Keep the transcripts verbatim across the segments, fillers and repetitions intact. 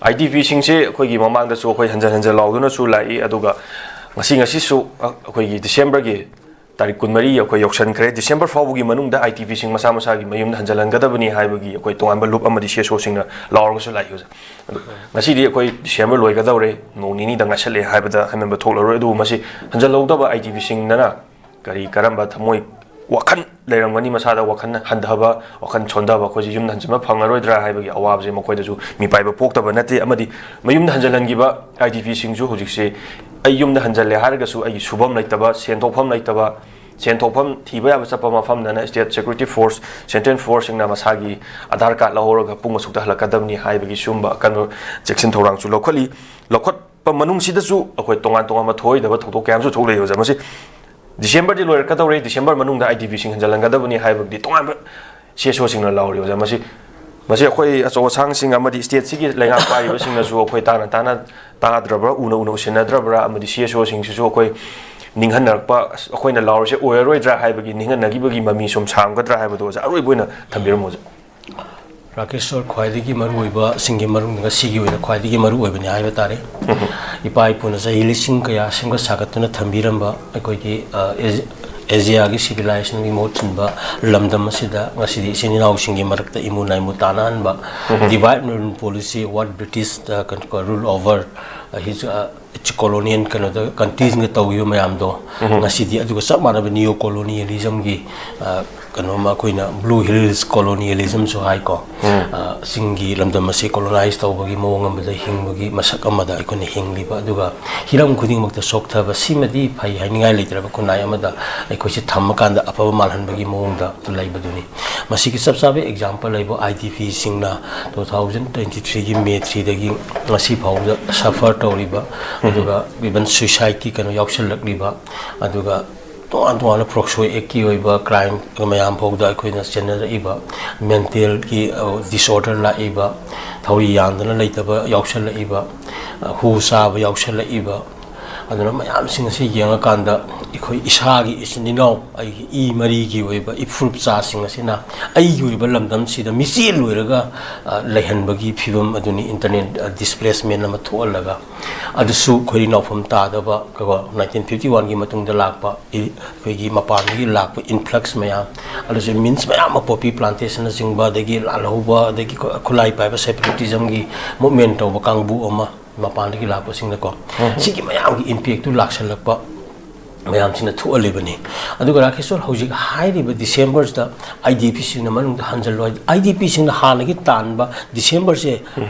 ꯑꯥꯏ T ꯄꯤꯁꯤꯡꯁꯦ ꯑꯩꯈꯣꯏꯒꯤ ꯃꯃꯥꯡꯗꯁꯨ ꯑꯩꯈꯣꯏ ꯍꯟꯖꯟ ꯍꯟꯖꯟ ꯂꯥꯎꯗꯨꯅꯁꯨ ꯂꯥꯛꯏ, ꯑꯗꯨꯒ ꯉꯁꯤ, ꯉꯁꯤꯁꯨ ꯑ, ꯑꯩꯈꯣꯏꯒꯤ ꯗꯤꯁꯦꯝꯕꯔꯒꯤ ꯇꯥꯔꯤꯛ ꯀꯨꯟꯃꯔꯤ ꯑꯩꯈꯣꯏ ꯌꯧꯁꯟꯈ꯭ꯔꯦ꯫ ꯗꯤꯁꯦꯝꯕꯔ ꯐꯥꯎꯕꯒꯤ ꯃꯅꯨꯡꯗ ꯑꯥꯏ ꯇꯤ ꯄꯤꯁꯤꯡ ꯃꯁꯥ ꯃꯁꯥꯒꯤ ꯃꯌꯨꯝꯗ ꯍꯟꯖꯜꯍꯟꯒꯗꯕꯅꯤ ꯍꯥꯏꯕꯒꯤ ꯑꯩꯈꯣꯏ ꯇꯣꯉꯥꯟꯕ ꯂꯨꯞ ꯑꯃꯗꯤ ꯁꯤ ꯑꯦꯁ ꯑꯣꯁꯤꯡꯅ ꯂꯥꯎꯔꯒꯁꯨ ꯂꯥꯛꯏ, ꯑꯣꯖꯥ꯫ ꯑꯗꯣ ꯉꯁꯤꯗꯤ ꯑꯩꯈꯣꯏ ꯗꯤꯁꯦꯝꯕꯔ ꯂꯣꯏꯒꯗꯧꯔꯦ, ꯅꯣꯡ ꯅꯤꯅꯤꯗ ꯉꯥꯏꯁꯜꯂꯛꯑꯦ ꯍꯥꯏꯕꯗ ꯍꯥꯏꯃꯟꯕ ꯊꯣꯛꯂꯔꯣꯏ꯫ ꯑꯗꯨꯕꯨ ꯃꯁꯤ ꯍꯟꯖꯜꯍꯧꯗꯕ ꯑꯥꯏ ꯇꯤ ꯄꯤꯁꯤꯡꯗꯅ ꯀꯔꯤ ꯀꯔꯝꯕ ꯊꯃꯣꯏ ꯋꯥꯈꯜ ꯂꯩꯔꯝꯒꯅꯤ, ꯃꯁꯥꯗ ꯋꯥꯈꯜ ꯍꯟꯊꯕ, ꯋꯥꯈꯜ ꯁꯣꯟꯊꯕ, ꯑꯩꯈꯣꯏꯁꯦ ꯌꯨꯝꯗ ꯍꯟꯖꯤꯟꯕ ꯐꯪꯉꯔꯣꯏꯗ꯭ꯔꯥ ꯍꯥꯏꯕꯒꯤ ꯑꯋꯥꯕꯁꯦ ꯃꯈꯣꯏꯗꯁꯨ ꯃꯤꯄꯥꯏꯕ ꯄꯣꯛꯇꯕ ꯅꯠꯇꯦ꯫ ꯑꯃꯗꯤ ꯃꯌꯨꯝꯗ ꯍꯟꯖꯤꯜꯍꯟꯈꯤꯕ ꯑꯥꯏ ꯗꯤ ꯄꯤꯁꯤꯡꯁꯨ ꯍꯧꯖꯤꯛꯁꯦ ꯑꯩ ꯌꯨꯝꯗ ꯍꯟꯖꯤꯜꯂꯦ ꯍꯥꯏꯔꯒꯁꯨ ꯑꯩꯒꯤ ꯁꯨꯐꯝ ꯂꯩꯇꯕ, ꯁꯦꯟ ꯊꯣꯛꯐꯝ ꯂꯩꯇꯕ, ꯁꯦꯟ ꯊꯣꯛꯐꯝ ꯊꯤꯕ ꯌꯥꯕ ꯆꯠꯄ ꯃꯐꯝꯗꯅ state security force, central force ꯁꯤꯡꯅ ꯃꯁꯥꯒꯤ ꯑꯙꯥꯔ ꯀꯥꯔꯗ ꯂꯧꯍꯧꯔꯒ ꯄꯨꯡ ꯑꯁꯨꯛꯇ ꯍꯜꯂꯛꯀꯗꯕꯅꯤ ꯍꯥꯏꯕꯒꯤ ꯁꯤꯒꯨꯝꯕ ꯑꯀꯟꯕ ꯆꯦꯛꯁꯤꯟ ꯊꯧꯔꯥꯡꯁꯨ ꯂꯧꯈꯠꯂꯤ꯫ ꯂꯧꯈꯠꯄ ꯃꯅꯨꯡꯁꯤꯗꯁꯨ ꯑꯩꯈꯣꯏ ꯇꯣꯉꯥꯟ ꯇꯣꯉꯥꯟꯕ ꯊꯣꯛꯑꯣꯏꯗꯕ ꯊꯧꯗꯣꯛ ꯀꯌꯥ ꯑꯃꯁꯨ ꯊꯣꯛꯂꯛꯏ, ꯑꯣꯖꯥ꯫ ꯃꯁꯤ ꯗꯤꯁꯦꯝꯕꯔꯗꯤ ꯂꯣꯏꯔꯛꯀꯗꯧꯔꯦ, ꯗꯤꯁꯦꯝꯕꯔ ꯃꯅꯨꯡꯗ ꯑꯥꯏ ꯗꯤ ꯄꯤꯁꯤꯡ ꯍꯟꯖꯤꯜꯍꯟꯒꯗꯕꯅꯤ ꯍꯥꯏꯕꯗꯤ ꯇꯣꯉꯥꯟꯕ ꯁꯤ ꯑꯦꯁ ꯑꯣꯁꯤꯡꯅ ꯂꯥꯎꯔꯤ, ꯑꯣꯖꯥ꯫ ꯃꯁꯤ, ꯃꯁꯤ ꯑꯩꯈꯣꯏ ꯑꯆꯧ ꯑꯁꯥꯡꯁꯤꯡ ꯑꯃꯗꯤ ꯁ꯭ꯇꯦꯠꯁꯤꯒꯤ ꯂꯩꯉꯥꯛ ꯄꯥꯏꯔꯤꯕꯁꯤꯡꯅꯁꯨ ꯑꯩꯈꯣꯏ ꯇꯥꯅ ꯇꯥꯅ ꯇꯥꯗ꯭ꯔꯕ꯭ꯔꯥ, ꯎꯅ ꯎꯅ ꯎꯁꯤꯟꯅꯗ꯭ꯔꯕ꯭ꯔꯥ, ꯑꯃꯗꯤ ꯁꯤ ꯑꯦꯁ ꯑꯣꯁꯤꯡꯁꯤꯁꯨ ꯑꯩꯈꯣꯏ ꯅꯤꯡꯍꯟꯅꯔꯛꯄ, ꯑꯁ, ꯑꯩꯈꯣꯏꯅ ꯂꯥꯎꯔꯤꯁꯦ ꯑꯣꯏꯔꯔꯣꯏꯗ꯭ꯔꯥ ꯍꯥꯏꯕꯒꯤ ꯅꯤꯡꯍꯟꯅꯈꯤꯕꯒꯤ ꯃꯃꯤ ꯁꯨꯝ ꯁꯥꯡꯒꯗ꯭ꯔꯥ ꯍꯥꯏꯕꯗꯣ, ꯑꯣꯖꯥ, ꯑꯔꯣꯏꯕ ꯑꯣꯏꯅ ꯊꯝꯕꯤꯔꯝꯃꯣ, ꯑꯣꯖꯥ꯫ ꯔꯥꯀꯦꯁꯣꯔ, ꯈ꯭ꯋꯥꯏꯗꯒꯤ ꯃꯔꯨꯑꯣꯏꯕꯁꯤꯡꯒꯤ ꯃꯔꯨꯡꯗ ꯉꯁꯤꯒꯤ ꯑꯣꯏꯅ ꯈ꯭ꯋꯥꯏꯗꯒꯤ ꯃꯔꯨꯑꯣꯏꯕꯅꯤ ꯍꯥꯏꯕ ꯇꯥꯔꯦ꯫ ꯏꯄꯥ ꯏꯄꯨꯅ ꯆꯍꯤ ꯂꯤꯁꯤꯡ ꯀꯌꯥ ꯁꯦꯝꯒꯠ ꯁꯥꯒꯠꯇꯨꯅ ꯊꯝꯕꯤꯔꯝꯕ ꯑꯩꯈꯣꯏꯒꯤ, ꯑ, ꯑꯦ-, ꯑꯦꯖꯤꯌꯥꯒꯤ ꯁꯤꯚꯤꯂꯥꯏꯖꯦꯁꯟꯒꯤ ꯃꯍꯨꯠ ꯁꯤꯟꯕ ꯂꯝꯗꯝ ꯑꯁꯤꯗ ꯉꯁꯤꯗꯤ ꯏꯆꯤꯟ ꯏꯅꯥꯎꯁꯤꯡꯒꯤ ꯃꯔꯛꯇ ꯏꯃꯨ ꯅꯥꯏꯃꯨ ꯇꯥꯟꯅꯍꯟꯕ, divide and rule policy, what British, ꯑ, ꯀꯩꯅꯣ, rule over, ꯑ, his, ꯑ, colonial ꯀꯩꯅꯣꯗ countries ꯅ ꯇꯧꯈꯤꯕ ꯃꯌꯥꯝꯗꯣ, ꯉꯁꯤꯗꯤ ꯑꯗꯨꯒ ꯆꯞ ꯃꯥꯟꯅꯕ neo colonialism ꯒꯤ, ꯑ, ꯀꯩꯅꯣꯝꯃ ꯑꯩꯈꯣꯏꯅ Blue Hills colonialism ꯁꯨ ꯍꯥꯏꯀꯣ꯫ ꯑ, ꯆꯤꯡꯒꯤ ꯂꯝꯗꯝ ꯑꯁꯤ colonize ꯇꯧꯕꯒꯤ ꯃꯑꯣꯡ ꯑꯃꯗ ꯍꯤꯡꯕꯒꯤ ꯃꯁꯛ ꯑꯃꯗ ꯑꯩꯈꯣꯏꯅ ꯍꯤꯡꯂꯤꯕ, ꯑꯗꯨꯒ ꯍꯤꯔꯝ ꯈꯨꯗꯤꯡꯃꯛꯇ ꯆꯣꯛꯊꯕ, ꯁꯤꯃꯗꯤ ꯐꯩ ꯍꯥꯏꯅꯤꯡꯉꯥꯏ ꯂꯩꯇ꯭ꯔꯕ ꯈꯨꯟꯅꯥꯏ ꯑꯃꯗ ꯑꯩꯈꯣꯏꯁꯦ ꯊꯝꯃꯀꯥꯟꯗ ꯑꯐꯕ ꯃꯥꯜꯍꯟꯕꯒꯤ ꯃꯑꯣꯡꯗ ꯂꯩꯕꯗꯨꯅꯤ꯫ ꯃꯁꯤꯒꯤ ꯆꯞ ꯆꯥꯕ example ꯍꯥꯏꯕꯨ ꯑꯥꯏ ꯗꯤ ꯄꯤ ꯁꯤꯡꯅ two thousand twenty three ꯒꯤ May three ꯗꯒꯤ ꯉꯁꯤ ꯐꯥꯎꯕꯗ suffer ꯇꯧꯔꯤꯕ, ꯑꯗꯨꯒ even suicide ꯀꯤ ꯀꯩꯅꯣ ꯌꯥꯎꯁꯜꯂꯛꯂꯤꯕ, ꯑꯗꯨꯒ ꯇꯣꯉꯥꯟ ꯇꯣꯉꯥꯟꯕ ꯄꯣꯛꯁꯣ ꯑꯦꯛꯀꯤ ꯑꯣꯏꯕ crime ꯃꯌꯥꯝ ꯐꯥꯎꯗ ꯑꯩꯈꯣꯏꯅ ꯆꯦꯟꯅꯔꯛꯏꯕ, mental ꯒꯤ, ꯑ, disorder ꯂꯥꯛꯏꯕ, ꯊꯧꯔꯤ ꯌꯥꯟꯗꯅ ꯂꯩꯇꯕ ꯌꯥꯎꯁꯜꯂꯛꯏꯕ, ꯑ, ꯍꯨ ꯆꯥꯕ ꯌꯥꯎꯁꯜꯂꯛꯏꯕ, ꯑꯗꯨꯅ ꯃꯌꯥꯝꯁꯤꯡ ꯑꯁꯤ ꯌꯦꯡꯉꯀꯥꯟꯗ ꯑꯩꯈꯣꯏ ꯏꯁꯥꯒꯤ ꯏꯆꯤꯟ ꯏꯅꯥꯎ, ꯑꯩꯒꯤ ꯏ ꯃꯔꯤꯒꯤ ꯑꯣꯏꯕ ꯏꯐꯨꯔꯨꯞꯆꯥꯁꯤꯡ ꯑꯁꯤꯅ ꯑꯩꯒꯤ ꯑꯣꯏꯕ ꯂꯝꯗꯝꯁꯤꯗ ꯃꯤꯆꯦꯜ ꯑꯣꯏꯔꯒ, ꯑ, ꯂꯩꯍꯟꯕꯒꯤ ꯐꯤꯕꯝ ꯑꯗꯨꯅꯤ, ꯏꯟꯇꯔꯅꯦꯜ, ꯑ, ꯗꯤꯁꯄ꯭ꯂꯦꯁꯃꯦꯟ ꯑꯃ ꯊꯣꯛꯍꯜꯂꯒ꯫ ꯑꯗꯨꯁꯨ ꯑꯩꯈꯣꯏ ꯅꯥꯎꯐꯝ ꯇꯥꯗꯕ, ꯀꯣ, ꯅꯥꯏꯟꯇꯤꯟ ꯐꯤꯐꯇꯤ ꯋꯥꯟꯒꯤ ꯃꯇꯨꯡꯗ ꯂꯥꯛꯄ ꯏ-, ꯑꯩꯈꯣꯏꯒꯤ ꯃꯄꯥꯟꯗꯒꯤ ꯂꯥꯛꯄ ꯏꯟꯐ꯭ꯂꯛꯁ ꯃꯌꯥꯝ, ꯑꯗꯨꯁꯨ ꯃꯤꯟꯁ ꯃꯌꯥꯝ ꯑꯃ, ꯄꯣꯄꯤ ꯄ꯭ꯂꯥꯟꯇꯦꯁꯟꯅꯆꯤꯡꯕ, ꯑꯗꯒꯤ ꯂꯥꯜꯍꯧꯕ, ꯑꯗꯒꯤ ꯈꯨ-, ꯈꯨꯠꯂꯥꯏ ꯄꯥꯏꯕ ꯁꯦꯄꯔꯦꯇꯤꯖꯝꯒꯤ ꯃꯨꯞꯃꯦꯟ ꯇꯧꯕ ꯀꯥꯡꯕꯨ ꯑꯃ, ꯃꯄꯥꯟꯗꯒꯤ ꯂꯥꯛꯄꯁꯤꯡꯅꯀꯣ, ꯁꯤꯒꯤ ꯃꯌꯥꯝꯒꯤ ꯏꯝꯄꯦꯛꯇꯨ ꯂꯥꯛꯁꯜꯂꯛꯄ ꯃꯌꯥꯝꯁꯤꯅ ꯊꯣꯛꯍꯜꯂꯤꯕꯅꯤ꯫ ꯑꯗꯨꯒ ꯔꯥꯀꯦꯁꯣꯔ, ꯍꯧꯖꯤꯛ ꯍꯥꯏꯔꯤꯕ ꯗꯤꯁꯦꯝꯕꯔꯁꯤꯗ ꯑꯥꯏ ꯗꯤ ꯄꯤꯁꯤꯡꯅ ꯃꯅꯨꯡꯗ ꯍꯟꯖꯜꯂꯣꯏ, ꯑꯥꯏ ꯗꯤ ꯄꯤꯁꯤꯡꯅ ꯍꯥꯟꯅꯒꯤ ꯇꯥꯟꯕ ꯗꯤꯁꯦꯝꯕꯔꯁꯦ,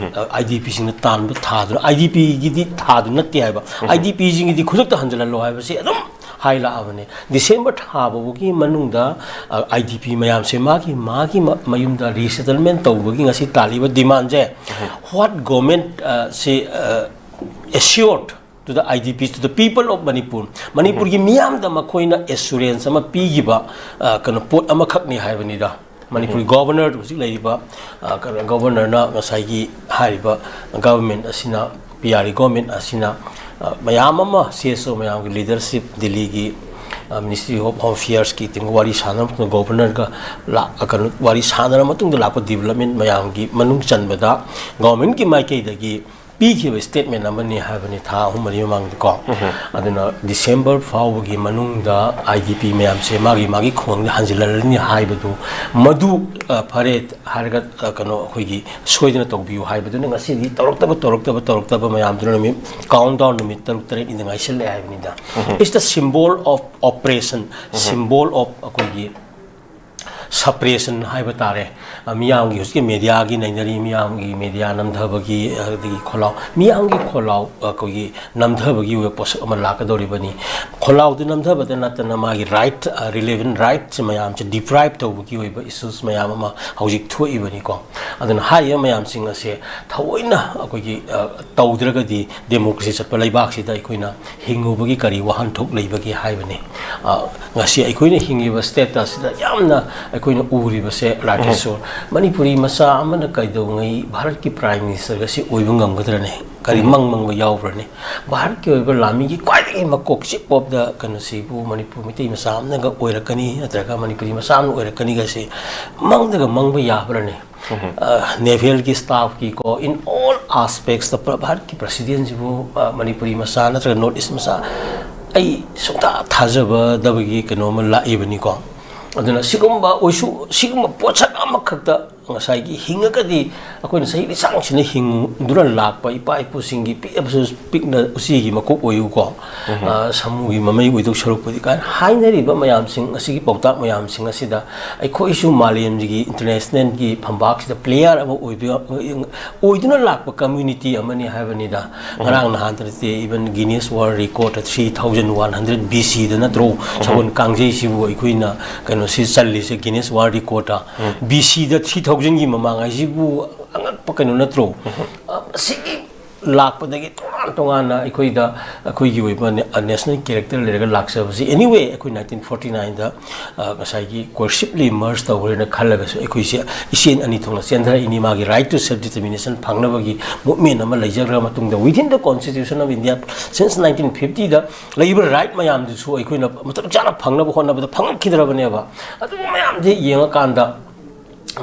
ꯑꯥꯏ ꯗꯤ ꯄꯤꯁꯤꯡꯅ ꯇꯥꯟꯕ ꯊꯥꯗꯨꯅ, ꯑꯥꯏ ꯗꯤ ꯄꯤꯒꯤꯗꯤ ꯊꯥꯗꯨ ꯅꯠꯇꯦ ꯍꯥꯏꯕ, ꯑꯥꯏ ꯗꯤ ꯄꯤꯁꯤꯡꯒꯤꯗꯤ ꯈꯨꯗꯛꯇ ꯍꯟꯖꯜꯍꯜꯂꯣ ꯍꯥꯏꯕꯁꯤ ꯑꯗꯨꯝ ꯍꯥꯏꯂꯛꯑꯕꯅꯤ꯫ ꯗꯤꯁꯦꯝꯕꯔ ꯊꯥ ꯐꯥꯎꯕꯒꯤ ꯃꯅꯨꯡꯗ, ꯑ, ꯑꯥꯏ ꯗꯤ ꯄꯤ ꯃꯌꯥꯝꯁꯦ ꯃꯥꯒꯤ, ꯃꯥꯒꯤ ꯃ-, ꯃꯌꯨꯝꯗ ꯔꯤꯁꯦꯇꯜꯃꯦꯟ ꯇꯧꯕꯒꯤ ꯉꯁꯤ ꯇꯥꯜꯂꯤꯕ ꯗꯤꯃꯥꯟꯁꯦ, what government, ꯑ, ꯁꯤ, ꯑ, assured to the I D Ps, to the people of Manipur, ꯃꯅꯤꯄꯨꯔꯒꯤ ꯃꯤꯌꯥꯝꯗ ꯃꯈꯣꯏꯅ ꯑꯦꯁꯨꯔꯦꯟꯁ ꯑꯃ ꯄꯤꯈꯤꯕ, ꯑ, ꯀꯩꯅꯣ, ꯄꯣꯠ ꯑꯃꯈꯛꯅꯤ ꯍꯥꯏꯕꯅꯤꯗ꯫ ꯃꯅꯤꯄꯨꯔꯒꯤ ꯒꯣꯕꯔꯅꯔ, ꯍꯧꯖꯤꯛ ꯂꯩꯔꯤꯕ, ꯑ, ꯀꯩꯅꯣ, ꯒꯣꯕꯔꯅꯔꯅ ꯉꯁꯥꯏꯒꯤ ꯍꯥꯏꯔꯤꯕ ꯒꯚꯔꯟꯃꯦꯟ ꯑꯁꯤꯅ, ꯄꯤ ꯑꯥꯔ ꯏ ꯒꯣꯔꯃꯦꯟ ꯑꯁꯤꯅ, ꯑ, ꯃꯌꯥꯝ ꯑꯃ, ꯁꯤ ꯑꯦꯁ ꯑꯣ ꯃꯌꯥꯝꯒꯤ ꯂꯤꯗꯔꯁꯤꯞ, ꯗꯤꯜꯂꯤꯒꯤ, ꯑ, ꯃꯤꯅꯤꯁꯇ꯭ꯔꯤ ꯑꯣꯐ ꯍꯣꯝ ꯑꯦꯐꯤꯌꯔꯁꯀꯤ ꯇꯤꯝꯒ ꯋꯥꯔꯤ ꯁꯥꯟꯅꯔꯕ ꯃꯇꯨꯡꯗ, ꯒꯣꯕꯔꯅꯔꯒ ꯂꯥꯛ-, ꯑ, ꯀꯩꯅꯣ, ꯋꯥꯔꯤ ꯁꯥꯟꯅꯔꯕ ꯃꯇꯨꯡꯗ ꯂꯥꯛꯄ ꯗꯤꯕꯂꯞꯃꯦꯟ ꯃꯌꯥꯝꯒꯤ ꯃꯅꯨꯡ ꯆꯟꯕꯗ ꯒꯣꯔꯃꯦꯟꯒꯤ ꯃꯥꯏꯀꯩꯗꯒꯤ ꯄꯤꯈꯤꯕ ꯁ꯭ꯇꯦꯠꯃꯦꯟ ꯑꯃꯅꯤ ꯍꯥꯏꯕꯅꯤ, ꯊꯥ ꯑꯍꯨꯝ ꯃꯔꯤ ꯃꯃꯥꯡꯗꯀꯣ꯫ ꯑꯗꯨꯅ ꯗꯤꯁꯦꯝꯕꯔ ꯐꯥꯎꯕꯒꯤ ꯃꯅꯨꯡꯗ ꯑꯥꯏ ꯗꯤ ꯄꯤ ꯃꯌꯥꯝꯁꯦ ꯃꯥꯒꯤ, ꯃꯥꯒꯤ ꯈꯨꯡꯒꯪꯗ ꯍꯟꯖꯤꯜꯍꯜꯂꯅꯤ ꯍꯥꯏꯕꯗꯨ, ꯃꯗꯨ, ꯑ, ꯐꯔꯦ ꯍꯥꯏꯔꯒ, ꯑ, ꯀꯩꯅꯣ, ꯑꯩꯈꯣꯏꯒꯤ ꯁꯣꯏꯗꯅ ꯇꯧꯕꯤꯌꯨ ꯍꯥꯏꯕꯗꯨꯅ ꯉꯁꯤꯗꯤ ꯇꯧꯔꯛꯇꯕ, ꯇꯧꯔꯛꯇꯕ, ꯇꯧꯔꯛꯇꯕ ꯃꯌꯥꯝꯗꯨꯅ ꯅꯨꯃꯤꯠ, countdown ꯅꯨꯃꯤꯠ ꯇꯔꯨꯛ ꯇꯔꯦꯠꯅꯤꯗ ꯉꯥꯏꯁꯤꯜꯂꯛꯑꯦ ꯍꯥꯏꯕꯅꯤꯗ꯫ It's the symbol of oppression, symbol of ꯑꯩꯈꯣꯏꯒꯤ suppression ꯍꯥꯏꯕ ꯇꯥꯔꯦ꯫ ꯑ, ꯃꯤꯌꯥꯝꯒꯤ, ꯍꯧꯖꯤꯛꯀꯤ ꯃꯦꯗꯤꯌꯥꯒꯤ ꯅꯩꯅꯔꯤ, ꯃꯤꯌꯥꯝꯒꯤ ꯃꯦꯗꯤꯌꯥ ꯅꯝꯊꯕꯒꯤ, ꯑꯗꯒꯤ ꯈꯣꯜꯂꯥꯎ, ꯃꯤꯌꯥꯝꯒꯤ ꯈꯣꯜꯂꯥꯎ, ꯑꯩꯈꯣꯏꯒꯤ ꯅꯝꯊꯕꯒꯤ ꯑꯣꯏꯕ ꯄꯣꯠꯁꯛ ꯑꯃ ꯂꯥꯛꯀꯗꯧꯔꯤꯕꯅꯤ꯫ ꯈꯣꯜꯂꯥꯎꯗꯨ ꯅꯝꯊꯕꯗ ꯅꯠꯇꯅ ꯃꯥꯒꯤ ꯔꯥꯏꯠ, ꯑ, ꯔꯤꯂꯦꯚꯦꯟ ꯔꯥꯏꯠꯁ ꯃꯌꯥꯝꯁꯦ ꯗꯤꯄ꯭ꯔꯥꯏꯚ ꯇꯧꯕꯒꯤ ꯑꯣꯏꯕ ꯏꯁꯨꯁ ꯃꯌꯥꯝ ꯑꯃ ꯍꯧꯖꯤꯛ ꯊꯣꯛꯏꯕꯅꯤꯀꯣ꯫ ꯑꯗꯨꯅ ꯍꯥꯏꯔꯤꯕ ꯃꯌꯥꯝꯁꯤꯡ ꯑꯁꯦ ꯊꯑꯣꯏꯅ ꯑꯩꯈꯣꯏꯒꯤ, ꯑ, ꯇꯧꯗ꯭ꯔꯒꯗꯤ ꯗꯦꯃꯣꯀ꯭ꯔꯦꯁꯤ ꯆꯠꯄ ꯂꯩꯕꯥꯛꯁꯤꯗ ꯑꯩꯈꯣꯏꯅ ꯍꯤꯡꯉꯨꯕꯒꯤ ꯀꯔꯤ ꯋꯥꯍꯟꯊꯣꯛ ꯂꯩꯕꯒꯦ ꯍꯥꯏꯕꯅꯤ꯫ ꯑ, ꯉꯁꯤ ꯑꯩꯈꯣꯏꯅ ꯍꯤꯡꯉꯤꯕ ꯁ꯭ꯇꯦꯇꯁꯁꯤꯗ ꯌꯥꯝꯅ ꯑꯩꯈꯣꯏꯅ ꯎꯔꯤꯕꯁꯦ, ꯔꯥꯀꯦꯁꯣꯔ, ꯃꯅꯤꯄꯨꯔꯤ ꯃꯆꯥ ꯑꯃꯅ ꯀꯩꯗꯧꯉꯩ ꯚꯥꯔꯠꯀꯤ ꯄ꯭ꯔꯥꯏꯝ ꯃꯤꯅꯤꯁꯇꯔꯒ ꯁꯤ ꯑꯣꯏꯕ ꯉꯝꯒꯗ꯭ꯔꯅꯦ? ꯀꯔꯤ ꯃꯪ ꯃꯪꯕ ꯌꯥꯎꯕ꯭ꯔꯅꯤ? ꯚꯥꯔꯠꯀꯤ ꯑꯣꯏꯕ ꯂꯥꯟꯃꯤꯒꯤ ꯈ꯭ꯋꯥꯏꯗꯒꯤ ꯃꯀꯣꯛ, ꯆꯤꯞ ꯑꯣꯐ ꯗ ꯀꯩꯅꯣꯁꯤꯕꯨ ꯃꯅꯤꯄꯨꯔ ꯃꯩꯇꯩ ꯃꯆꯥ ꯑꯃꯅꯒ ꯑꯣꯏꯔꯛꯀꯅꯤ, ꯅꯠꯇ꯭ꯔꯒ ꯃꯅꯤꯄꯨꯔꯤ ꯃꯆꯥ ꯑꯃꯅ ꯑꯣꯏꯔꯛꯀꯅꯤꯒꯁꯤ ꯃꯪꯗꯒ ꯃꯪꯕ ꯌꯥꯕ꯭ꯔꯅꯤ? ꯅꯦꯚꯦꯜꯒꯤ ꯁ꯭ꯇꯥꯐꯀꯤꯀꯣ, in all aspects ꯇ ꯚꯥꯔꯠꯀꯤ ꯄ꯭ꯔꯁꯤꯗꯦꯟꯁꯤꯕꯨ, ꯑ, ꯃꯅꯤꯄꯨꯔꯤ ꯃꯆꯥ ꯅꯠꯇ꯭ꯔꯒ ꯅꯣꯔꯠ ꯏꯁ ꯃꯆꯥ, ꯑꯩ ꯁꯨꯡꯊꯥ ꯊꯥꯖꯕꯗꯕꯒꯤ ꯀꯩꯅꯣ ꯑꯃ ꯂꯥꯛꯏꯕꯅꯤꯀꯣ꯫ ꯑꯗꯨꯅ ꯁꯤꯒꯨꯝꯕ ꯑꯣꯏꯁꯨ, ꯁꯤꯒꯨꯝꯕ ꯄꯣꯠꯁꯛ ꯑꯃꯈꯛꯇ ꯉꯁꯥꯏꯒꯤ ꯍꯤꯡꯉꯒꯗꯤ, ꯑꯩꯈꯣꯏꯅ ꯆꯍꯤ ꯂꯤꯁꯥꯡꯁꯤꯟꯅ ꯍꯤꯡꯗꯨꯅ ꯂꯥꯛꯄ ꯏꯄꯥ ꯏꯄꯨꯁꯤꯡꯒꯤ ꯄꯤꯛꯑꯕꯁꯨ ꯄꯤꯛꯅ ꯎꯆꯤꯒꯤ ꯃꯀꯣꯛ ꯑꯣꯏꯌꯨꯀꯣ, ꯑ, ꯁꯥꯃꯨꯒꯤ ꯃꯃꯩ ꯑꯣꯏꯗꯧ ꯁꯔꯨꯛꯄꯨꯗꯤ ꯀꯥꯏꯅ ꯍꯥꯏꯅꯔꯤꯕ ꯃꯌꯥꯝꯁꯤꯡ, ꯑꯁꯤꯒꯤ ꯄꯥꯎꯇꯥꯛ ꯃꯌꯥꯝꯁꯤꯡ ꯑꯁꯤꯗ ꯑꯩꯈꯣꯏꯁꯨ ꯃꯥꯂꯦꯝꯒꯤ, ꯏꯟꯇꯔꯅꯦꯁꯅꯦꯜꯒꯤ ꯐꯝꯕꯥꯛꯁꯤꯗ ꯄ꯭ꯂꯦꯌꯔ ꯑꯃ ꯑꯣꯏꯕ, ꯑꯣꯏꯗꯨꯅ ꯂꯥꯛꯄ ꯀꯝꯃ꯭ꯌꯨꯅꯤꯇꯤ ꯑꯃꯅꯤ ꯍꯥꯏꯕꯅꯤꯗ꯫ ꯉꯔꯥꯡ ꯅꯍꯥꯟꯗ ꯅꯠꯇꯦ, even Guinness World Record three thousand one hundred B C ꯗ ꯅꯠꯇ꯭ꯔꯣ? ꯁꯒꯣꯜ ꯀꯥꯡꯖꯩꯁꯤꯕꯨ ꯑꯩꯈꯣꯏꯅ ꯀꯩꯅꯣꯁꯤ ꯆꯜꯂꯤꯁꯦ, Guinness World Record ꯇ꯫ ꯕꯤ ꯁꯤꯗ three thousand ꯒꯤ ꯃꯃꯥꯡ ꯍꯥꯏꯁꯤꯕꯨ ꯑꯉꯛꯄ ꯀꯩꯅꯣ ꯅꯠꯇ꯭ꯔꯣ? ꯑ, ꯃꯁꯤꯒꯤ ꯂꯥꯛꯄꯗꯒꯤ ꯇꯣꯉꯥꯟ ꯇꯣꯉꯥꯟꯅ ꯑꯩꯈꯣꯏꯗ, ꯑꯩꯈꯣꯏꯒꯤ ꯑꯣꯏꯕ ꯅꯦ-, ꯑ, ꯅꯦꯁꯅꯦꯜ ꯀꯦꯔꯦꯛꯇꯔ ꯂꯩꯔꯒ ꯂꯥꯛꯆꯕꯁꯤ꯫ Anyway, ꯑꯩꯈꯣꯏ nineteen forty nine ꯗ, ꯑ, ꯉꯁꯥꯏꯒꯤ coercively merge ꯇꯧꯈ꯭ꯔꯦꯅ ꯈꯜꯂꯒꯁꯨ, ꯑꯩꯈꯣꯏꯁꯦ ꯏꯆꯦꯟ ꯑꯅꯤ ꯊꯣꯛꯅ ꯆꯦꯟꯊꯔꯛꯏꯅꯤ꯫ ꯃꯥꯒꯤ right to self determination ꯐꯪꯅꯕꯒꯤ movement ꯑꯃ ꯂꯩꯖꯈ꯭ꯔ ꯃꯇꯨꯡꯗ, within the Constitution of India, since nineteen fifty ꯗ ꯂꯩꯔꯤꯕ right ꯃꯌꯥꯝꯗꯨꯁꯨ ꯑꯩꯈꯣꯏꯅ ꯃꯇꯝ ꯆꯥꯅ ꯐꯪꯅꯕ ꯍꯣꯠꯅꯕꯗ ꯐꯪꯉꯛꯈꯤꯗ꯭ꯔꯕꯅꯦꯕ꯫ ꯑꯗꯨꯒꯨꯝꯕ ꯃꯌꯥꯝꯁꯦ ꯌꯦꯡꯉꯀꯥꯟꯗ,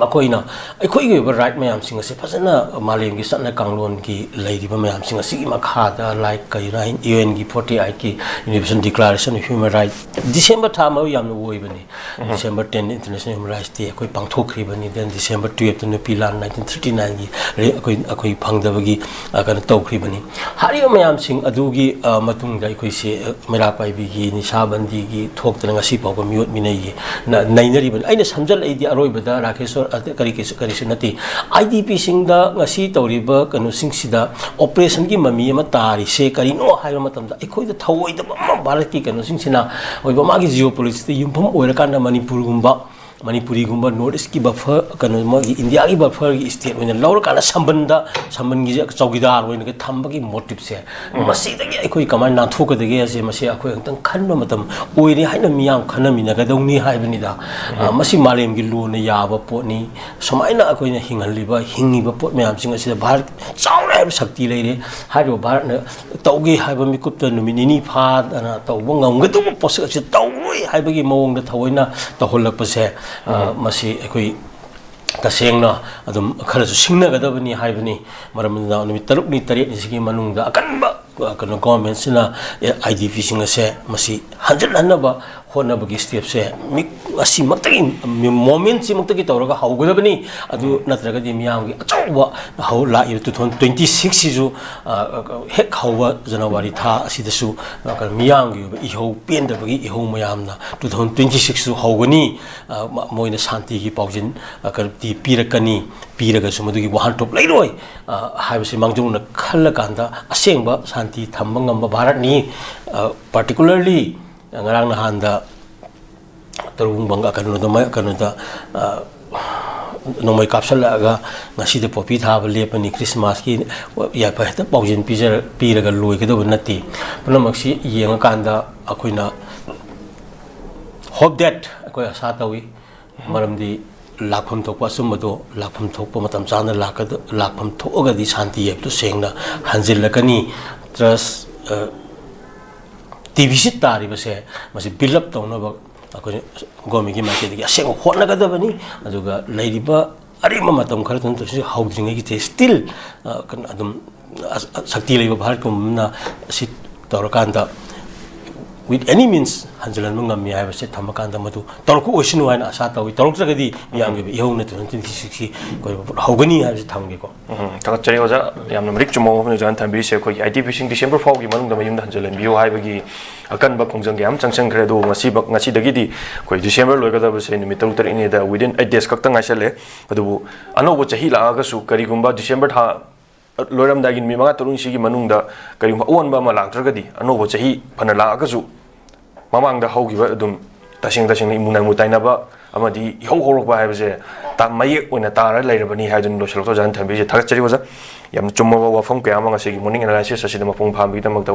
ꯃꯈꯣꯏꯅ ꯑꯩꯈꯣꯏꯒꯤ ꯑꯣꯏꯕ right ꯃꯌꯥꯝꯁꯤꯡ ꯑꯁꯦ ꯐꯖꯅ ꯃꯥꯂꯦꯝꯒꯤ ꯆꯠꯅ ꯀꯥꯡꯂꯣꯟꯒꯤ ꯂꯩꯔꯤꯕ ꯃꯌꯥꯝꯁꯤꯡ ꯑꯁꯤꯒꯤ ꯃꯈꯥꯗ, like, ꯀꯔꯤꯅꯣ ꯍꯥꯏ, ꯌꯨ ꯑꯦꯟꯒꯤ forty eight ꯀꯤ Universal Declaration of Human Rights, December ꯊꯥ ꯑꯃ ꯌꯥꯝꯅ ꯑꯣꯏꯕꯅꯤ꯫ December ten International Human Rights Day ꯑꯩꯈꯣꯏ ꯄꯥꯡꯊꯣꯛꯈ꯭ꯔꯤꯕꯅꯤ꯫ Then December twelve ꯇ ꯅꯨꯄꯤ ꯂꯥꯟ nineteen thirty nine ꯒꯤ ꯔꯦ-, ꯑꯩꯈꯣꯏ, ꯑꯩꯈꯣꯏ ꯐꯪꯗꯕꯒꯤ, ꯑ, ꯀꯩꯅꯣ ꯇꯧꯈ꯭ꯔꯤꯕꯅꯤ꯫ ꯍꯥꯏꯔꯤꯕ ꯃꯌꯥꯝꯁꯤꯡ ꯑꯗꯨꯒꯤ, ꯑ, ꯃꯇꯨꯡꯗ ꯑꯩꯈꯣꯏꯁꯦ, ꯑ, ꯃꯩꯔꯥ ꯄꯥꯏꯕꯤꯒꯤ, ꯅꯤꯁꯥꯕꯟꯗꯤꯒꯤ ꯊꯣꯛꯇꯅ ꯉꯁꯤ ꯐꯥꯎꯕ ꯃꯤꯑꯣꯠ ꯃꯤꯅꯩꯒꯤ ꯅ-, ꯅꯩꯅꯔꯤꯕꯅꯤ꯫ ꯑꯩꯅ ꯁꯝꯖꯜꯂꯛꯏꯗꯤ ꯑꯔꯣꯏꯕꯗ, ꯔꯥꯀꯦꯁꯣꯔ, ꯑ, ꯀꯔꯤ, ꯀꯔꯤꯁꯨ, ꯀꯔꯤꯁꯨ ꯅꯠꯇꯦ꯫ ꯑꯥꯏ ꯗꯤ ꯄꯤꯁꯤꯡꯗ ꯉꯁꯤ ꯇꯧꯔꯤꯕ ꯀꯩꯅꯣꯁꯤꯡꯁꯤꯗ ꯑꯣꯄꯔꯦꯁꯟꯒꯤ ꯃꯃꯤ ꯑꯃ ꯇꯥꯔꯤꯁꯦ ꯀꯔꯤꯅꯣ ꯍꯥꯏꯕ ꯃꯇꯝꯗ, ꯑꯩꯈꯣꯏꯗ ꯊꯧꯑꯣꯏꯗꯕ ꯑꯃ ꯚꯥꯔꯠꯀꯤ ꯀꯩꯅꯣꯁꯤꯡꯁꯤꯅ ꯑꯣꯏꯕ ꯃꯥꯒꯤ ꯖꯤꯑꯣ ꯄꯣꯂꯤꯇꯤꯛꯁꯇ ꯌꯨꯝꯐꯝ ꯑꯣꯏꯔꯀꯥꯟꯗ ꯃꯅꯤꯄꯨꯔꯒꯨꯝꯕ ꯃꯅꯤꯄꯨꯔꯤꯒꯨꯝꯕ ꯅꯣꯔꯠ ꯏꯁꯀꯤ ꯕꯐꯔ, ꯀꯩꯅꯣ, ꯃꯣꯏꯒꯤ ꯏꯟꯗꯤꯌꯥꯒꯤ ꯕꯐꯔꯒꯤ ꯁ꯭ꯇꯦꯠ ꯑꯣꯏꯅ ꯂꯧꯔꯀꯥꯟꯗ ꯁꯝꯕꯟꯗ, ꯁꯝꯕꯟꯒꯤꯁꯦ ꯆꯧꯀꯤꯗꯥꯔ ꯑꯣꯏꯅꯒ ꯊꯝꯕꯒꯤ ꯃꯣꯇꯤꯞꯁꯦ, ꯃꯁꯤꯗꯒꯤ ꯑꯩꯈꯣꯏ ꯀꯃꯥꯏꯅ ꯅꯥꯟꯊꯣꯛꯀꯗꯒꯦ ꯍꯥꯏꯁꯦ, ꯃꯁꯤ ꯑꯩꯈꯣꯏ ꯑꯃꯨꯛꯇꯪ ꯈꯟꯕ ꯃꯇꯝ ꯑꯣꯏꯔꯦ ꯍꯥꯏꯅ ꯃꯤꯌꯥꯝ ꯈꯟꯅꯃꯤꯟꯅꯒꯗꯧꯅꯤ ꯍꯥꯏꯕꯅꯤꯗ꯫ ꯑ, ꯃꯁꯤ ꯃꯥꯂꯦꯝꯒꯤ ꯂꯣꯟꯅ ꯌꯥꯕ ꯄꯣꯠꯅꯤ꯫ ꯁꯨꯃꯥꯏꯅ ꯑꯩꯈꯣꯏꯅ ꯍꯤꯡꯍꯜꯂꯤꯕ, ꯍꯤꯡꯉꯤꯕ ꯄꯣꯠ ꯃꯌꯥꯝꯁꯤꯡ ꯑꯁꯤꯗ ꯚꯥꯔꯠ ꯆꯥꯎꯅ ꯍꯥꯏꯕ ꯁꯛꯇꯤ ꯂꯩꯔꯦ꯫ ꯍꯥꯏꯔꯤꯕ ꯚꯥꯔꯠꯅ ꯇꯧꯒꯦ ꯍꯥꯏꯕ ꯃꯤꯀꯨꯞꯇ ꯅꯨꯃꯤꯠ ꯅꯤꯅꯤ ꯐꯥꯗꯅ ꯇꯧꯕ ꯉꯝꯒꯗꯧꯕ ꯄꯣꯠꯁꯛ ꯑꯁꯤ ꯇꯧꯔꯣꯏ ꯍꯥꯏꯕꯒꯤ ꯃꯑꯣꯡꯗ ꯊꯑꯣꯏꯅ ꯇꯧꯍꯜꯂꯛꯄꯁꯦ, ꯑ, ꯃꯁꯤ ꯑꯩꯈꯣꯏ ꯇꯁꯦꯡꯅ ꯑꯗꯨꯝ ꯈꯔꯁꯨ ꯁꯤꯡꯅꯒꯗꯕꯅꯤ ꯍꯥꯏꯕꯅꯤ꯫ ꯃꯔꯝ ꯑꯗꯨꯅ ꯅꯨꯃꯤꯠ ꯇꯔꯨꯛꯅꯤ ꯇꯔꯦꯠꯅꯤ ꯁꯤꯒꯤ ꯃꯅꯨꯡꯗ ꯑꯀꯟꯕ, ꯑ, ꯀꯩꯅꯣ, ꯒꯣꯔꯃꯦꯟꯁꯤꯅ, ꯑꯦ, ꯑꯥꯏ ꯗꯤ ꯄꯤꯁꯤꯡ ꯑꯁꯦ ꯃꯁꯤ ꯍꯟꯖꯤꯟꯍꯟꯅꯕ ꯍꯣꯠꯅꯕꯒꯤ ꯁ꯭ꯇꯦꯞꯁꯦ ꯃꯤ-, ꯉꯁꯤꯃꯛꯇꯒꯤ, ꯃꯣꯃꯦꯟꯁꯤꯃꯛꯇꯒꯤ ꯇꯧꯔꯒ ꯍꯧꯒꯗꯕꯅꯤ꯫ ꯑꯗꯨ ꯅꯠꯇ꯭ꯔꯒꯗꯤ ꯃꯤꯌꯥꯝꯒꯤ ꯑꯆꯧꯕ ꯍꯧ-, ꯂꯥꯛꯏꯕ two thousand twenty six ꯁꯤꯁꯨ, ꯑ, ꯍꯦꯛ ꯍꯧꯕ ꯖꯅꯋꯥꯔꯤ ꯊꯥ ꯑꯁꯤꯗꯁꯨ, ꯑ, ꯀꯩꯅꯣ, ꯃꯤꯌꯥꯝꯒꯤ ꯑꯣꯏꯕ ꯏꯍꯧ, ꯄꯦꯟꯗꯕꯒꯤ ꯏꯍꯧ ꯃꯌꯥꯝꯅ two thousand twenty six ꯁꯨ ꯍꯧꯒꯅꯤ꯫ ꯑ, ꯃ-, ꯃꯣꯏꯅ ꯁꯥꯟꯇꯤꯒꯤ ꯄꯥꯎꯖꯦꯜ, ꯑ, ꯀꯔꯤ ꯄꯤꯔꯛꯀꯅꯤ, ꯄꯤꯔꯒꯁꯨ ꯃꯗꯨꯒꯤ ꯋꯥꯍꯟꯊꯣꯛ ꯂꯩꯔꯣꯏ, ꯑ, ꯍꯥꯏꯕꯁꯤ ꯃꯥꯡꯖꯧꯅꯅ ꯈꯜꯂꯀꯥꯟꯗ ꯑꯁꯦꯡꯕ ꯁꯥꯟꯇꯤ ꯊꯝꯕ ꯉꯝꯕ ꯚꯥꯔꯠꯅꯤ꯫ ꯑ, particularly ꯉꯔꯥꯡ ꯅꯍꯥꯟꯗ ꯇꯔꯨꯡ ꯕꯪꯒꯥ ꯀꯩꯅꯣꯗ, ꯃ-, ꯀꯩꯅꯣꯗ, ꯑ, ꯅꯣꯡꯃꯩ ꯀꯥꯞꯁꯜꯂꯛꯑꯒ ꯉꯁꯤꯗ ꯄꯣꯄꯤ ꯊꯥꯕ ꯂꯦꯞꯄꯅꯤ, ꯈ꯭ꯔꯤꯁꯃꯥꯁꯀꯤ ꯌꯥꯏꯐ ꯍꯦꯛꯇ ꯄꯥꯎꯖꯦꯜ ꯄꯤꯖꯔ-, ꯄꯤꯔꯒ ꯂꯣꯏꯒꯗꯕ ꯅꯠꯇꯦ꯫ ꯄꯨꯝꯅꯃꯛꯁꯤ ꯌꯦꯡꯉꯀꯥꯟꯗ ꯑꯩꯈꯣꯏꯅ hope that, ꯑꯩꯈꯣꯏ ꯑꯁꯥ ꯇꯧꯏ꯫ ꯃꯔꯝꯗꯤ ꯂꯥꯛꯐꯝ ꯊꯣꯛꯄ ꯑꯆꯨꯝꯕꯗꯣ ꯂꯥꯛꯐꯝ ꯊꯣꯛꯄ ꯃꯇꯝ ꯆꯥꯅ ꯂꯥꯛꯀꯗ-, ꯂꯥꯛꯐꯝ ꯊꯣꯛꯑꯒꯗꯤ ꯁꯥꯟꯇꯤ ꯍꯥꯏꯕꯗꯨ ꯁꯦꯡꯅ ꯍꯟꯖꯤꯜꯂꯛꯀꯅꯤ꯫ Trust, ꯑ, deficit ꯇꯥꯔꯤꯕꯁꯦ ꯃꯁꯤ build up ꯇꯧꯅꯕ ꯑꯩꯈꯣꯏ ꯒꯣꯔꯃꯦꯟꯒꯤ ꯃꯥꯏꯀꯩꯗꯒꯤ ꯑꯁꯦꯡꯕ ꯍꯣꯠꯅꯒꯗꯕꯅꯤ꯫ ꯑꯗꯨꯒ ꯂꯩꯔꯤꯕ ꯑꯔꯦꯝꯕ ꯃꯇꯝ ꯈꯔꯗꯨꯅ ꯇꯧꯁꯤ ꯍꯧꯗ꯭ꯔꯤꯉꯩꯒꯤ still, ꯑ, ꯀꯩꯅꯣ ꯑꯗꯨꯝ, ꯑ, ꯁꯛꯇꯤ ꯂꯩꯕ ꯚꯥꯔꯠꯀꯨꯝꯕꯅ ꯑꯁꯤ ꯇꯧꯔꯀꯥꯟꯗ with any means ꯍꯟꯖꯤꯜꯍꯟꯕ ꯉꯝꯃꯤ ꯍꯥꯏꯕꯁꯦ ꯊꯝꯃꯀꯥꯟꯗ ꯃꯗꯨ ꯇꯧꯔꯛꯄ ꯑꯣꯏꯁꯅꯨ ꯍꯥꯏꯅ ꯑꯁꯥ ꯇꯧꯏ꯫ ꯇꯧꯔꯛꯇ꯭ꯔꯒꯗꯤ ꯃꯤꯌꯥꯝꯒꯤ ꯑꯣꯏꯕ ꯏꯍꯧ ꯅꯠꯇ꯭ꯔꯒ twenty six ꯁꯤ ꯑꯩꯈꯣꯏ ꯍꯧꯒꯅꯤ ꯍꯥꯏꯕꯁꯤ ꯊꯝꯒꯦꯀꯣ꯫ ꯎꯝ, ꯊꯥꯒꯠꯆꯔꯤ ꯑꯣꯖꯥ, ꯌꯥꯝꯅ ꯃꯔꯤꯛ ꯆꯨꯝꯕ ꯋꯥꯐꯝꯅꯤ ꯑꯣꯖꯥꯅ ꯊꯝꯕꯤꯔꯤꯁꯦ꯫ ꯑꯩꯈꯣꯏꯒꯤ ꯑꯥꯏ ꯗꯤ ꯄꯤꯁꯤꯡ ꯗꯤꯁꯦꯝꯕꯔ ꯐꯥꯎꯒꯤ ꯃꯅꯨꯡꯗ ꯃꯌꯨꯝꯗ ꯍꯟꯖꯤꯜꯍꯟꯕꯤꯌꯨ ꯍꯥꯏꯕꯒꯤ ꯑꯀꯟꯕ ꯈꯣꯡꯖꯪ ꯀꯌꯥ ꯑꯃ ꯆꯪꯁꯤꯟꯈ꯭ꯔꯦ꯫ ꯑꯗꯨꯕꯨ ꯉꯁꯤꯃꯛ, ꯉꯁꯤꯗꯒꯤꯗꯤ ꯑꯩꯈꯣꯏ ꯗꯤꯁꯦꯝꯕꯔ ꯂꯣꯏꯒꯗꯕꯁꯦ ꯅꯨꯃꯤꯠ ꯇꯔꯨꯛ ꯇꯔꯦꯠꯅꯤꯗ, within eight days ꯈꯛꯇ ꯉꯥꯏꯁꯜꯂꯦ꯫ ꯑꯗꯨꯕꯨ ꯑꯅꯧꯕ ꯆꯍꯤ ꯂꯥꯛꯑꯒꯁꯨ, ꯀꯔꯤꯒꯨꯝꯕ ꯗꯤꯁꯦꯝꯕꯔ ꯊꯥ ꯂꯣꯏꯔꯝꯗꯥꯏꯒꯤ ꯅꯨꯃꯤꯠ ꯃꯉꯥ ꯇꯔꯨꯛꯅꯤꯁꯤꯒꯤ ꯃꯅꯨꯡꯗ ꯀꯔꯤꯒꯨꯝꯕ ꯑꯑꯣꯟꯕ ꯑꯃ ꯂꯥꯛꯇ꯭ꯔꯒꯗꯤ, ꯑꯅꯧꯕ ꯆꯍꯤ ꯐꯅ ꯂꯥꯛꯑꯒꯁꯨ ꯃꯃꯥꯡꯗ ꯍꯧꯈꯤꯕ ꯑꯗꯨꯝ ꯇꯁꯦꯡ ꯇꯁꯦꯡꯅ ꯏꯃꯨꯡ ꯅꯪꯕꯨ ꯇꯥꯏꯅꯕ ꯑꯃꯗꯤ ꯏꯍꯧ ꯍꯧꯔꯛꯄ ꯍꯥꯏꯕꯁꯦ ꯃꯌꯦꯛ ꯑꯣꯏꯅ ꯇꯥꯔ ꯂꯩꯔꯕꯅꯤ ꯍꯥꯏꯗꯨꯅ ꯂꯣꯏꯁꯤꯜꯂꯛꯇ ꯑꯣꯖꯥꯅ ꯊꯝꯕꯤꯔꯤꯁꯦ꯫ ꯊꯥꯒꯠꯆꯔꯤ ꯑꯣꯖꯥ꯫ ꯌꯥꯝꯅ ꯆꯨꯝꯃꯕ ꯋꯥꯐꯝ ꯀꯌꯥ ꯑꯃ ꯉꯁꯤꯒꯤ morning analysis ꯑꯁꯤꯗ ꯃꯄꯨꯡ ꯐꯥꯍꯟꯕꯒꯤꯗꯃꯛꯇ